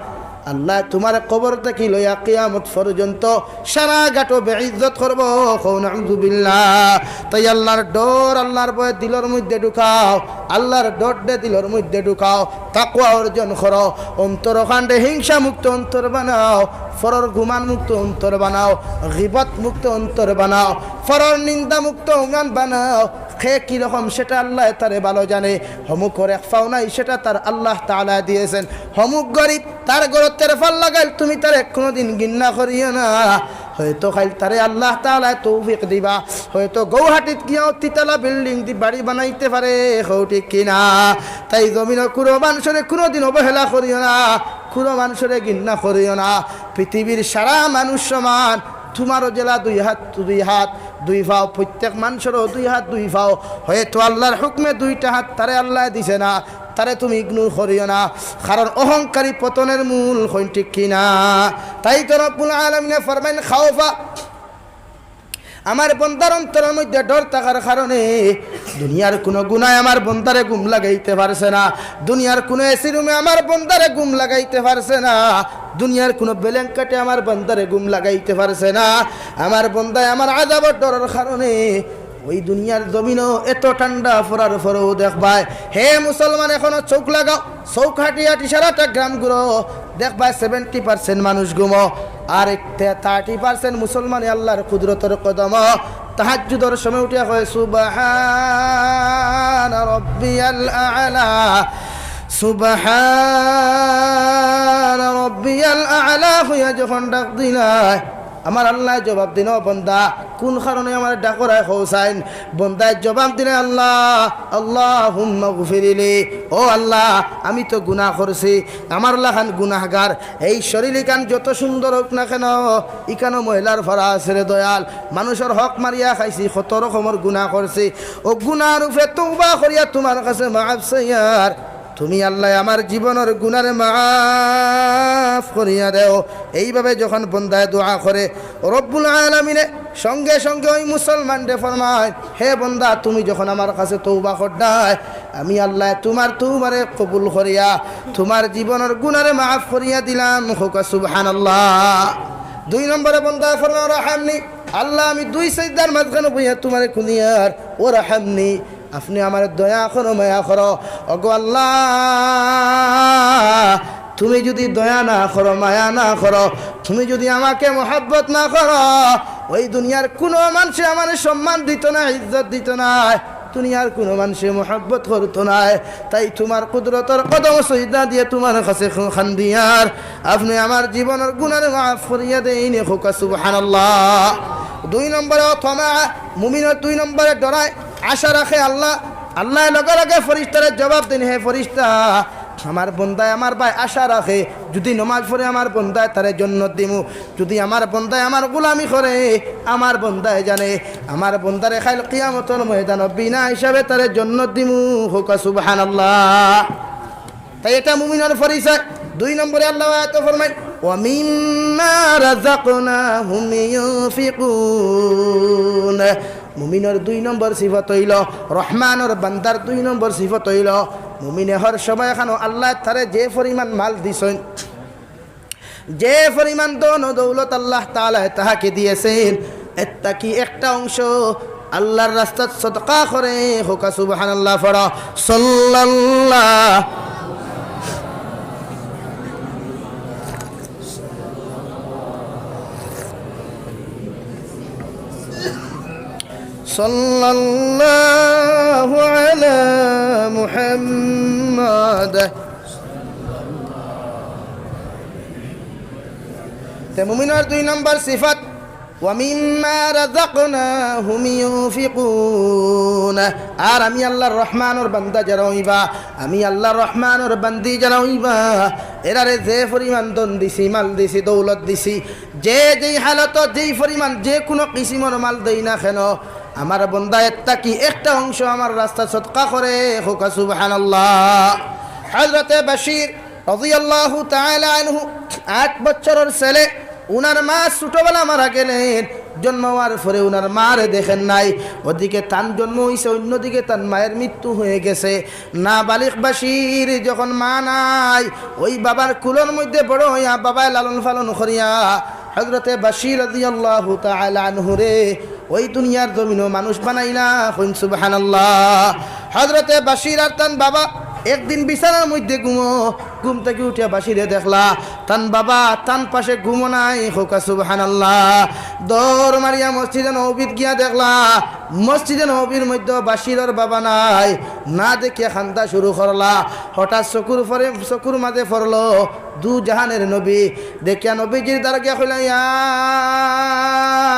আল্লায় তুমারে কবর থাকি লইয়া কিয়ামত পর্যন্ত সারা গাটো বেইজ্জত করবো। কও নাউজুবিল্লাহ। তাই আল্লাহর ডর, আল্লাহর ভয় দিলর মধ্যে ঢুকাও, আল্লাহর ডররে দিলর মধ্যে ঢুকাও, তাকওয়া অর্জন করো, অন্তরখানরে হিংসা মুক্ত অন্তর বানাও, পরর গুমান মুক্ত অন্তর বানাও, গিবত মুক্ত অন্তর বানাও, পরর নিন্দা মুক্ত অঙ্গন বানাও। কে কিরকম সেটা আল্লায় তারে ভালো জানে। হমুকর এক পাও নাই, সেটা তার আল্লাহ তাআলায় দিয়েছেন। হমুক গরিব, তার ঘরো তেরপাল লাগাইল, তুমি তারে কুনুদিন ঘিন্না করিও না। হয়তো কাইল তারে আল্লাহ তাআলায় তৌফিক দিবা, হয়তো গৌহাটিত গিয়াও তিতালা building দি বাড়ি বানাইতে পারে। কও ঠিক কি না? তাই জমিনো কুনু মানষরে কুনুদিন অবহেলা করিও না, কুনু মানষরে ঘিন্না করিও না। পৃথিবীর সারা মানুষ সমান, তুমারও যেলা দুই হাত, দুই হাত, দুই পাও, প্রত্যেক মানষরও দুই হাত, দুই পাও। হয়তো আল্লাহর হুকুমে দুইটা হাত তারে আল্লায় দিছে না, তারে তুমি ignore করিও না, কারণ অহংকারী পতনের মূল। কইন ঠিক কি না? তাই তো রব্বুল আলামিনে ফরমাইন, খাওফা, আমার বন্দার অন্তরর মধ্যে ডর থাকার কারণে দুনিয়ার কুনু গুনায় আমার বন্দারে ঘুম লাগাইতে পারছে না, দুনিয়ার কুনু এসি রুমে আমার বন্দারে ঘুম লাগাইতে পারছে না, দুনিয়ার কুনু বেলেঙ্কাটে আমার বন্দারে ঘুম লাগাইতে পারছে না। আমার বন্দায় আমার আযাবর ডরর কারণে ওই দুনিয়ার জমিনো এত ঠান্ডা পড়ার পরেও দেখবায়, হে মুসলমান, এখনো চউখ লাগাও, চউখ হাটি হাটি সারাটা গ্রাম ঘুরো, দেখবায় seventy percent মানুষ ঘুমো, আর এক তে-, thirty percent মুসলমানে আল্লাহর কুদরতর কদমো তাহাজ্জুদর সময় উঠিয়া কয়, "সুবহান রব্বিয়াল আ'লা, সুবহান রব্বিয়াল আ'লা" কইয়া যখন ডাক দিলায়, আমার আল্লায় জবাব দিন, "ও বন্দা, কুন কারণে আমারে ডাকরায় কও চাইন?" বন্দায় জবাব দিলে, "আল্লাহ, আল্লাহুম্মা গফিরলি, ও আল্লাহ, আমি তো গুনাহ করছি, আমার লাখান গুনাহগার, এই শরীর ইখান যত সুন্দর হোক না কেন, ইখানো ময়লার ফারা আছে রে দয়াল, মানুষর হক মারিয়া খাইছি, কত রকমর গুনাহ করছি, অউ গুনাহর উপরে তওবা করিয়া তুমার কাছে মাফ চাইয়ার।" তুমি আল্লায় আমার জীবনর গুনারে মাফ করিয়া দেও। এইভাবে যখন বন্দায় দোয়া করে, রব্বুল আলামিনে সঙ্গে সঙ্গে ওই মুসলমানরে ফরমায়, "হে বন্দা, তুমি যখন আমার কাছে তওবা কররায়, আমি আল্লায় তুমার তওবারে কবুল করিয়া তুমার জীবনর গুনারে মাফ করিয়া দিলাম।" কউক্কা সুবহানাল্লাহ। দুই নম্বরে বন্দায় ফরমায়, "ওয়ারহামনি, আল্লাহ, আমি দুই সিজদার মাঝখানো বইয়া তুমারে কুনিয়ার, ওয়ারহামনি, আপনে আমারে দয়া করো, মায়া করো।" ওগো আল্লাহ, তুমি যুদি দয়া না করো, মায়া না করো, তুমি যুদি আমাকে মহব্বত না করো, ওই দুনিয়ার কুনু মানষে আমারে সম্মান দিতো না, ইজ্জত দিতো না, দুনিয়ার কুনু মানষে মহব্বত করতো না। তাই তুমার কুদরতর কদমো সিজদা দিয়া তুমার কাছে কান্দিয়ার, আপনে আমার জীবনর গুনারে মাফ করিয়া দেইন। কউক্কা সুবহানাল্লাহ। দুই নম্বরে, ওয়া তামা, মুমিনর দুই নম্বরে ডরায়, আশা রাখে আল্লাহ। আল্লায় লগে লগে ফিরিস্তারে জবাব দিন, "হে ফিরিস্তা, আমার বন্দায় আমার বায় আশা রাখে, যুদি নমাজ পড়ে আমার বন্দায় তারে জন্নত দিমু, যুদি আমার বন্দায় আমার গুলামি করে, আমার বন্দায় জানে আমার বন্দারে কাইল কিয়ামতর ময়দানো বিনা হিসাবে তারে জন্নত দিমু।" কউক্কা সুবহানাল্লাহ। তাই এটা মুমিনর পরিচয়। দুই নম্বরে আল্লাহ আয়াতে ফরমায়, "ওয়া মিম্মা রাযাকনাহুম ইউনফিকুন।" মুমিনর দুই নম্বর সিফত অইলো, রহমানর বান্দার দুই নম্বর সিফত অইলো, মুমিনে হর সময় এখানো আল্লায় তারে যে পরিমাণ মাল দিছইন, যে পরিমাণ ধন ও দৌলত আল্লাহ তাআলায় তাহাকে দিয়েছেন, এর থাকি একটা অংশ আল্লাহর রাস্তাত সদকা করে। কউক্কা সুবহানাল্লাহ পড়ো। সাল্লাল্লাহু সাল্লাল্লাহু আলা মুহাম্মাদ। তে মুমিনর দুই নম্বর সিফাত, "ওয়া মিম্মা রাযাকনাহুম ইউনফিকুন।" আর আমি আল্লাহর রহমানর বান্দা যারা অইবা, আমি আল্লাহর রহমানর বান্দি যারা অইবা, এরারে যে পরিমাণ ধন দিছি, মাল দিছি, দৌলত দিছি, যে যেই হালতো, যেই পরিমাণ, যে কুনু কিসিমর মাল দেই না কেন, আমার বন্দা এর থাকি একটা অংশ আমার রাস্তাত সদকা করে। কউক্কা সুবহানাল্লাহ। হযরতে বাশির রাদিয়াল্লাহু তাআলা আনহু, আট বছরর ছেলে, উনার মা ছোটবেলা মারা গেলেন। জন্ম হওয়ার পরে উনার মারে দেখেন নাই। ওদিকে তান জন্ম হইছে, অন্যদিকে তান মায়ের মৃত্যু হয়ে গেছে। নাবালিগ বাশির যখন মা নাই, ওই বাবার কুলর মধ্যে বড় হইয়া বাবায় লালন পালন করিয়া হযরতে বাশির রাদিয়াল্লাহু তাআলা আনহুরে ওই দুনিয়ার জমিনো মানুষ বানাইলা। কইন সুবহানাল্লাহ। হযরতে বাশির আর তান বাবা একদিন বিছানার মধ্যে ঘুমো, ঘুম থাকি উঠিয়া বাশিরে দেখলা, তান বাবা তান পাশে ঘুমো নাই। কউক্কা সুবহানাল্লাহ। দৌড় মারিয়া মসজিদে নববীত গিয়া দেখলা, মসজিদে নববীর মধ্যে বাশিরর বাবা নাই। না দেখিয়া কান্দা শুরু করলা। হঠাৎ চকুর পরে, চকুর মাঝে পড়লো দু জাহানের নবী। দেখিয়া নবীজির দ্বারে গিয়া কইলা, "ইয়া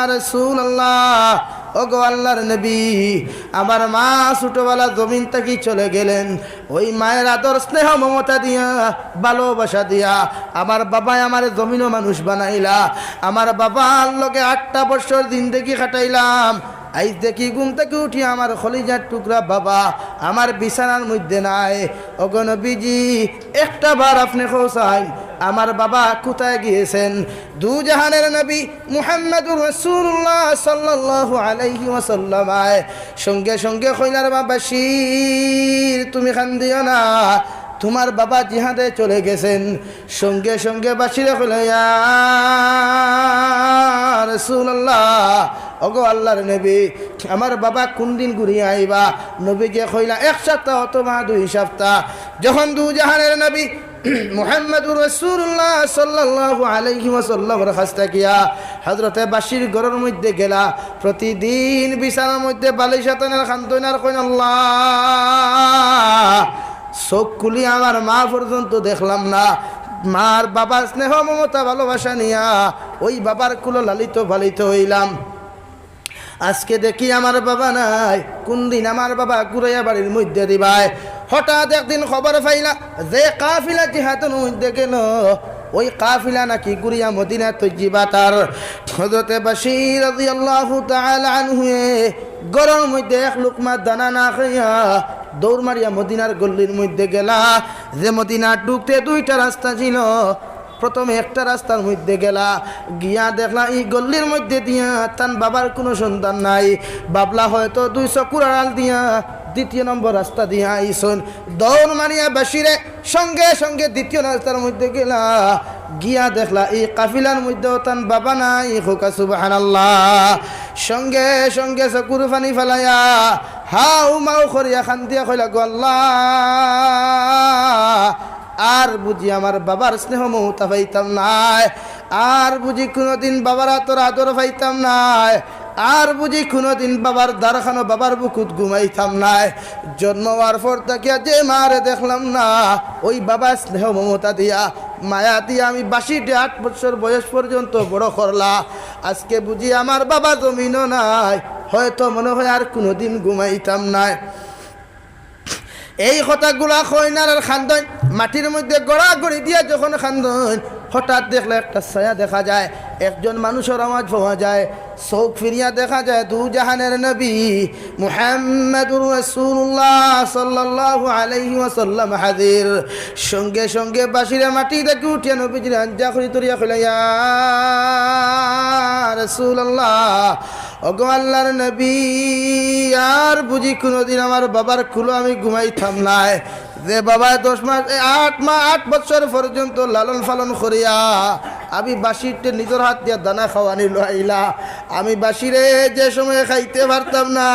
রাসূলুল্লাহ, ওগো আল্লাহর নবী, আমার মা ছোটবেলা জমিন থাকি চলে গেলেন। ওই মায়ের আদর, স্নেহ, মমতা দিয়া, ভালোবাসা দিয়া আমার বাবায় আমারে জমিনো মানুষ বানাইলা। আমার বাবার লগে আটটা বছর জিন্দেগি কাটাইলাম। আইজ দেখি ঘুম থাকি উঠি আমার কলিজার টুকরা বাবা আমার বিছানার মধ্যে নাই। ওগো নবীজি, একটা বার আপনে কও চাইন, আমার বাবা কোথায় গিয়েছেন?" দু জাহানের নবী মুহাম্মাদুর রাসূলুল্লাহ সাল্লাল্লাহু আলাইহি ওয়াসাল্লাম আয় সঙ্গে সঙ্গে কইলা, "রে বাশির, তুমি কান্দিও না, তোমার বাবা জিহাদে চলে গেছেন।" সঙ্গে সঙ্গে বাশিরে কইলা, "ইয়া রাসূলুল্লাহ, ওগো আল্লাহর নবী, আমার বাবা কোন দিন ঘুরিয়া আইবা?" নবীজিয়ে কইলা, "এক সপ্তাহ অথবা দুই সপ্তাহ।" যখন দু জাহানের নবী মুহাম্মাদুর রাসূলুল্লাহ সাল্লাল্লাহু আলাইহি ওয়াসাল্লামর কাছ থাকিয়া হযরতে বাশির ঘরর মধ্যে গেলা, প্রতিদিন বিছানার মধ্যে বালিশ আতাইন আর কান্দইন আর কইন, "আল্লাহ, চোখ খুলি আমার মা পর্যন্ত দেখলাম না, মার বাবার স্নেহ মমতা ভালোবাসা নিয়া ওই বাবার কুলো লালিত পালিত হইলাম। আজকে দেখি আমার বাবা নাই, কোন দিন আমার বাবা ঘুরাইয়া বাড়ির মধ্যে দিবায়।" হঠাৎ একদিন খবর পাইলা যে কাফিলা জিহাদর মধ্যে গেল, ওই কাফিলা নাকি ঘুরিয়া মদিনা তৈয়িবা তার। হযরতে বাশির রাদিয়াল্লাহু তাআলা আনহুয়ে ঘরর মধ্যে এক লুকমা দানা না খাইয়া দৌড় মারিয়া মদিনার গল্লির মধ্যে গেলা। যে মদিনা ঢুকতে দুইটা রাস্তা ছিল, প্রথমে একটা রাস্তার মধ্যে গেলা, গিয়া দেখলা ই গল্লির মধ্যে দিয়া তান বাবার কুনু সন্ধান নাই। ভাবলা হয়তো দুই চকুর আড়াল দিয়া দ্বিতীয় নম্বর রাস্তা দিয়া আইছইন। দৌড় মারিয়া বাশিরে সঙ্গে সঙ্গে দ্বিতীয় রাস্তার মধ্যে গেলা, গিয়া দেখলা ই কাফিলার মধ্যেও তান বাবা নাই। কউক্কা সুবহানাল্লাহ। সঙ্গে সঙ্গে চকুর পানি ফালাইয়া হাউ মাউ করিয়া কান্দিয়া কইলা, "গো আল্লাহ, আর বুঝি আমার বাবার স্নেহ মমতা পাইতাম নায়, আর বুঝি কুনুদিন বাবার আতর আদর পাইতাম নায়, আর বুঝি কুনুদিন বাবার দারখানো বাবার বুকুত ঘুমাইতাম নায়। জন্ম হওয়ার পর থাকিয়া যে মারে দেখলাম না, ওই বাবার স্নেহ মমতা দিয়া, মায়া দিয়া আমি বাশিরে আট বছর বয়স পর্যন্ত বড় করলা। আজকে বুঝি আমার বাবা জমিনো নাই, হয়তো মনে হয় আর কুনুদিন ঘুমাইতাম নায়।" এই কথাগুলা কইন আর কান্দইন, মাটির মধ্যে গড়াগড়ি দিয়া যখন কান্দইন, হঠাৎ দেখলা একটা ছায়া দেখা যায়, একজন মানুষর আওয়াজ পাওয়া যায়, চউখ ফিরিয়া দেখা যায় দু জাহানের নবী মুহাম্মাদুর রাসূলুল্লাহ সাল্লাল্লাহু আলাইহি ওয়াসাল্লাম হাজির। সঙ্গে সঙ্গে বাশিরে মাটি থাকি উঠিয়া নবীজিরে আঞ্জা করি ধরিয়া কইলা, "ইয়া রাসূলুল্লাহ, ওগো আল্লাহর নবী, আর বুঝি কুনুদিন আমার বাবার কুলো আমি ঘুমাইতাম নায়।" যে বাবায় দশ মাস, এ, আট মা-, আট বছর পর্যন্ত লালন পালন করিয়া আমি বাসিররে নিজর হাত দিয়া দানা খাওয়ানি লইলা, আমি বাসিরে যে সময় খাইতে পারতাম না,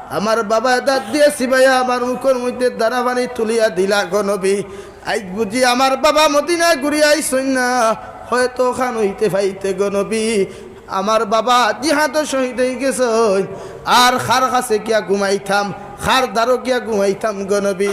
আমার বাবায় দাঁত দিয়া চিবাইয়া আমার মুখর মধ্যে দানা পানি তুলিয়া দিলা গো নবী। আইজ বুঝি আমার বাবা মদিনায় ঘুরিয়া আইছইন না, হয়তো অখান অইতে পাইতে গো নবী। আমার বাবা জিহাদো শহীদ অইগেছইন, আর কার কাছে গিয়া ঘুমাইতাম, কার দারো গিয়া ঘুমাইতাম গো নবী?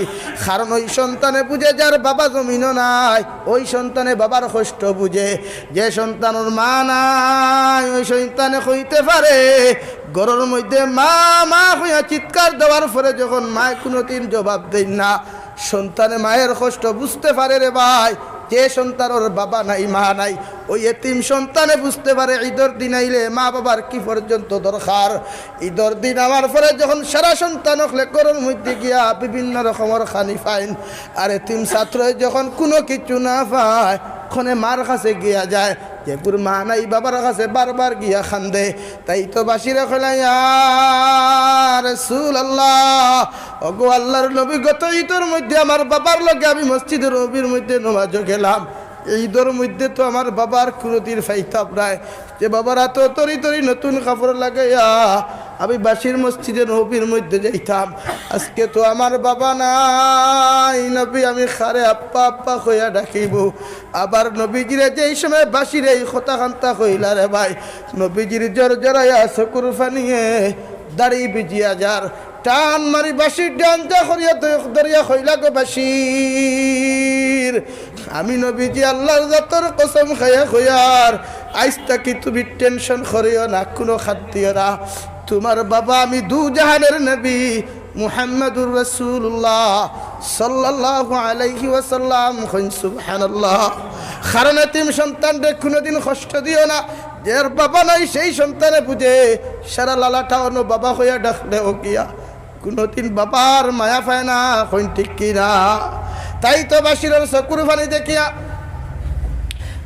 কারণ ওই সন্তানে বুঝে যার বাবা জমিনো নাই, ওই সন্তানে বাবার কষ্ট বুঝে। যে সন্তানর মা নাই, ওই সন্তানে কইতে পারে, ঘরর মধ্যে "মা, মা" কইয়া চিৎকার দেওয়ার পরে যখন মায় কুনুদিন জবাব দেইন না, সন্তানে মায়ের কষ্ট বুঝতে পারে রে ভাই। যে সন্তানর বাবা নাই, মা নাই, ওই এতিম সন্তানে বুঝতে পারে ঈদর দিন আইলে মা বাবার কি পর্যন্ত দরকার। ঈদর দিন আওয়ার পরে যখন সারা সন্তান অকলে ঘরর মধ্যে গিয়া বিভিন্ন রকমর খানি পাইন, আর এতিম ছাত্রয় যখন কুনু কিছু না পায়, ক্ষণে মার কাছে গিয়া যায়, যেগুর মা নাই বাবার কাছে বারবার গিয়া কান্দে। তাই তো বাসিরে কইলা, "ইয়া রাসূলুল্লাহ, ওগো আল্লাহর নবী, গত ঈদর মধ্যে আমার বাবার লগে আমি মসজিদে নববীর মধ্যে নমাজো গেলাম, ঈদর মধ্যে তো আমার বাবার কুনুদিন পাইতাম নায়, যে বাবার আতো তরি তরি নতুন কাপড় লাগাইয়া আমি বাসির মসজিদে নববীর মধ্যে যাইতাম। আজকে তো আমার বাবা নাই, নবী, আমি কারে আব্বা আব্বা কইয়া ডাকিবো?" আবার নবীজিরে যেই সময় বাসিরে এই কথা কান্তা কইলা রে ভাই, নবীজির জরজরাইয়া চকুর পানিয়ে দাড়ি ভিজিয়া যার। টান মারি বাসির ডান যা করিয়া দ-, ধরিয়া কইলা, "গো বাসির, আমি নবীজি আল্লাহর জাতর কসম খাইয়া কইয়ার, আইজ থাকি তুমি টেনশন করিও না, কুনু খাদ দিও না। তুমার বাবা আমি দু জাহানের নবী মুহাম্মাদুর রাসূলুল্লাহ সাল্লাল্লাহু আলাইহি ওয়াসাল্লাম।" কইন সুবহানাল্লাহ। কারণ এতিম সন্তানরে কুনুদিন কষ্ট দিও না। যার বাবা নাই সেই সন্তানে বুঝে, সারা লালাটা অনো বাবা কইয়া ডাকলেও গিয়া কুনুদিন বাবার মায়া পায় না। কইন ঠিক কি না? তাই তো বাসিরর চকুর পানি দেখিয়া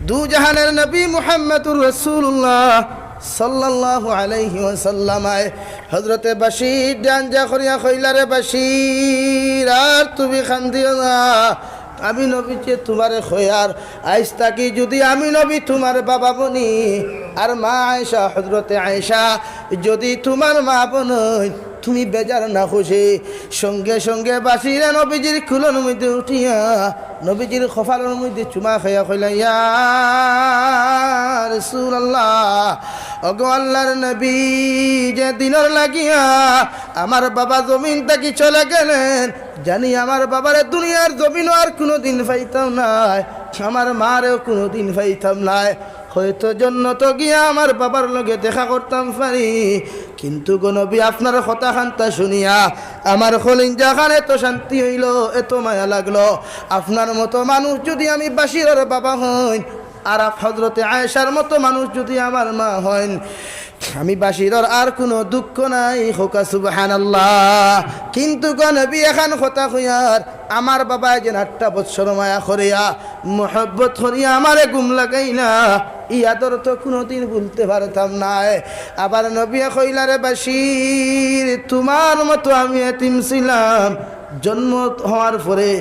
দু জাহানের নবী মুহাম্মাদুর রাসূলুল্লাহ সাল্লাল্লাহু আলাইহি ওয়াসাল্লাম আয় হযরতে বাসির ডান যা করিয়া কইলা, "রে বাসির, আর তুমি কান্দিও না। আমি নবীজিয়ে তুমারে কইয়ার, আইজ থাকি যুদি আমি নবী তুমার বাবা বনি, আর মা আয়েশা, হযরতে আয়েশা যুদি তুমার মা বনইন, তুমি বেজার না খুশি।" সঙ্গে সঙ্গে বাসিরে নবীজির কুলর মধ্যে উঠিয়া নবীজির কপালর মধ্যে চুমা খাইয়া কইলা, "ইয়া রাসূলুল্লাহ, ওগো আল্লাহর নবী, যে দিনর লাগিয়া আমার বাবা জমিন থাকি চলে গেলেন, জানি আমার বাবারে দুনিয়ার জমিনো আর কুনুদিন পাইতাম নায়, আমার মারেও কুনুদিন পাইতাম নায়। হয়তো জন্নতো গিয়া আমার বাবার লগে দেখা করতাম পারি, কিন্তু গো নবী, আপনার কথা কান্তা শুনিয়া আমার কলিজাখান এত শান্তি অইলো, এত মায়া লাগলো। আপনার মতো মানুষ যুদি আমি বাসিরর বাবা হইন, আর আপ-, হযরতে আয়েশার মতো মানুষ যুদি আমার মা হইন, আমি বাসিরর আর কুনু দুঃখ নাই।" কউক্কা সুবহানাল্লাহ। কিন্তু গো নবী, এখান কথা কইয়ার, আমার বাবায় যেন আটটা বৎসর মায়া করিয়া, মহব্বত করিয়া আমারে ঘুম লাগাইলা, ই আদর তো কুনুদিন ভুলতে পারতাম নায়। আবার নবীয়ে কইলা, "রে বাসির, তুমার মতো আমি এতিম ছিলাম, জন্ম হওয়ার পরে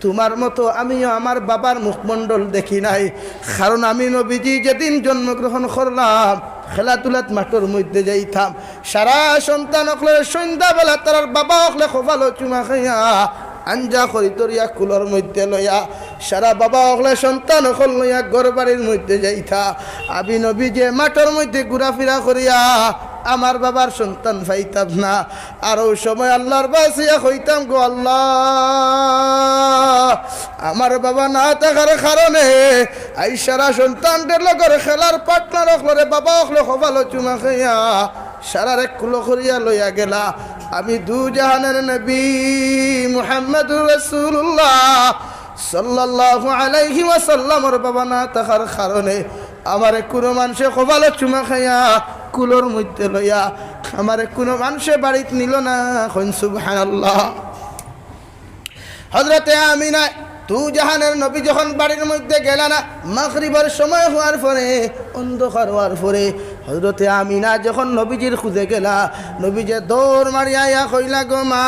তুমার মতো আমিও আমার বাবার মুখমণ্ডল দেখি নাই, কারণ আমি নবীজি যেদিন জন্মগ্রহণ করলাম, খেলাধুলাত মাঠর মধ্যে যাইতাম, সারা সন্তান অকলরে সন্ধ্যাবেলা তারার বাবা অকলে কপালো চুমা খাইয়া আঞ্জা করি ধরিয়া কুলর মধ্যে লইয়া, সারা বাবা অকলে সন্তান অকল লইয়া ঘর বাড়ির মধ্যে যাইতা। আমি নবীজি মাঠর মধ্যে ঘুরাফিরা করিয়া আমার বাবার সন্তান পাইতাম না।" আর অউ সময় আল্লাহর বাসিয়া কইতাম, "গো আল্লাহ, আমার বাবা না থাকার কারণে আইজ সারা সন্তানদের লগর খেলার পার্টনার অকলরে বাবা অকলে কপালো চুমা খাইয়া সারারে কুলো করিয়া লইয়া গেলা। আমি দু জাহানের নবী মুহাম্মাদুর রাসূলুল্লাহ সাল্লাল্লাহু আলাইহি ওয়াসাল্লামর বাবা না থাকার কারণে আমারে কুনু মানষে কপালো চুমা খাইয়া কুলর মধ্যে লইয়া আমারে কুনু মানষে বাড়িত নিল না।" কইন সুবহানাল্লাহ। হযরতে আমিনা দু জাহানের নবী যখন বাড়ির মধ্যে গেলা না, মাগরিবর সময় হওয়ার পরে, অন্ধকার হওয়ার পরে, হযরতে আমিনা যখন নবীজির খুঁজে গেলা, নবীজিয়ে দৌড় মারিয়া আইয়া কইলা, "গো মা,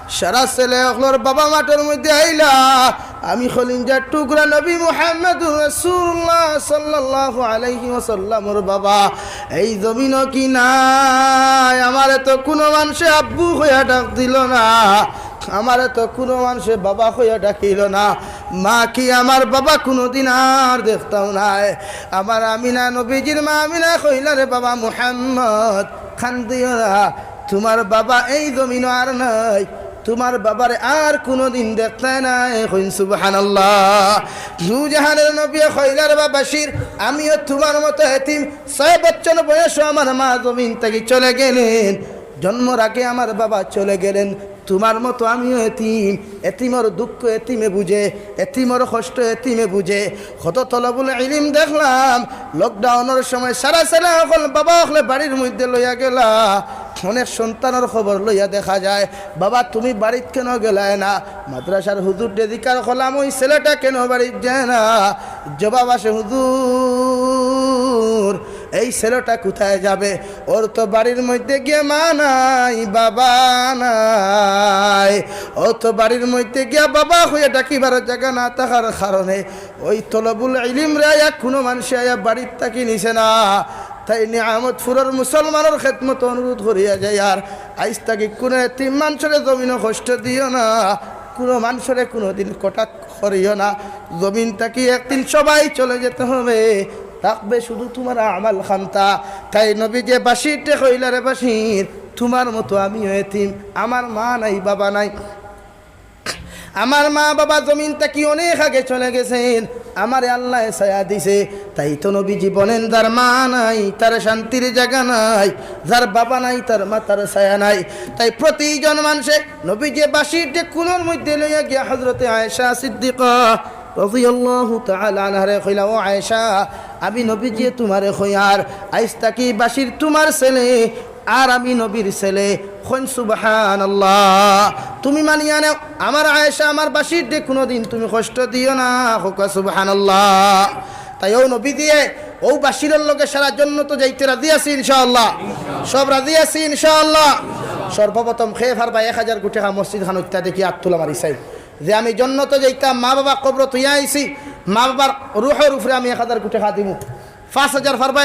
সারা ছেলে অকলর বাবা মাঠর মধ্যে আইলা, আমি কলিজার টুকরা নবী মুহাম্মদুর রাসূলুল্লাহ সাল্লাল্লাহু আলাইহি ওয়াসাল্লামর বাবা এই জমিনো কি নাই? আমারে তো কুনু মানষে আব্বু কইয়া ডাক দিল না, আমারে তো কুনু মানষে বাবা কইয়া ডাকিল না। মা কি আমার বাবা কুনুদিন আর দেখতাম নায়।" আমার আমিনা, নবীজির মা আমিনা কইলা, "রে বাবা মুহাম্মদ, কান্দিও না, তুমার বাবা এই জমিনো আর নাই, তুমার বাবারে আর কুনুদিন দেখতায় নায়।" কইন সুবহানাল্লাহ। দুজাহানের নবী কইলা, "রে বাবা বাশির, আমিও তুমার মতো এতিম, ছয় বছর বয়সো আমার মা জমিন থাকি চলে গেলেন, জন্মর আগে আমার বাবা চলে গেলেন, তুমার মতো আমিও এতিম, এতিমর দুঃখ এতিমে বুঝে, এতিমর কষ্ট এতিমে বুঝে।" কত তলবুল ইলিম দেখলাম, লকডাউনর সময় সারা ছেলে অকল বাবা অকলে বাড়ির মধ্যে লইয়া গেলা। অনেক সন্তানর খবর লইয়া দেখা যায়, "বাবা, তুমি বাড়িত কেন গেলায় না?" মাদ্রাসার হুজুররে জিকার করলাম, "ওই ছেলেটা কেন বাড়িত যায় না?" জবাব আসে, "হুজুর, এই ছেলেটা কোথায় যাবে? ওর তো বাড়ির মধ্যে গিয়া মা নাই, বাবা নাই। ও তো বাড়ির মধ্যে গিয়া বাবা কইয়া ডাকিবার জাগা না থাকার কারণে ওই তলবুল ইলিমরে আইয়া কুনু মানষে আইয়া বাড়িত থাকি নিছে না।" তাই নিয়ামতপুরর মুসলমানর খেদমতো অনুরোধ করিয়া যাইয়ার, আইজ থাকি কুনু এতিম মানষরে জমিনো কষ্ট দিও না, কুনু মানষরে কুনুদিন কটাক্ষ করিও না। জমিন থাকি একদিন সবাই চলে যেতে হবে, থাকবে শুধু তুমার আমাল খান্তা। তাই নবীজিয়ে বাশিররে কইলা, "রে বাশির, তুমার মতো আমিও এতিম, আমার মা নাই, বাবা নাই।" আমার মা বাবা জমিন থাকি অনেক আগে চলে গেছেন, আমারে আল্লায় ছায়া দিছে। তাই তো নবীজি বলেন, "যার মা নাই, তার শান্তির জাগা নাই, যার বাবা নাই, তার মাথার ছায়া নাই।" তাই প্রতিজন মানষে নবীজিয়ে বাশিররে কুনোর মধ্যে লইয়া গিয়া হযরতে আয়েশা সিদ্দিকা রাদিয়াল্লাহু তাআলা আনহারে কইলা, "ও আয়েশা, আমি নবীজিয়ে তুমারে কইয়ার, আইজ থাকি বাশির তুমার ছেলে।" আর আমি নবীর ছেলে, কইন সুবহানাল্লাহ। তুমি মানিয়া নেও, আমার আয়েশা, আমার বাশিররে কুনোদিন তুমি কষ্ট দিও না, কউক্কা সুবহানাল্লাহ। তাই অউ নবীজিয়ে অউ বাশিরর লগে সারা জন্নতো যাইতে রাজি আছি ইনশাআল্লাহ? সব রাজি আছি ইনশাআল্লাহ? সর্বপ্রথম কে পারবা এক হাজার কোটি টেকা মসজিদ খান উঠতা দেখি আত তুলা মারি চাই, যে আমি জন্নতো যাইতাম, মা বাবা কবরো থইয়া আইছি, মা বাবার রুহর উপরে আমি এক হাজার কোটি টেকা দিমু। পাঁচ হাজার পারবা?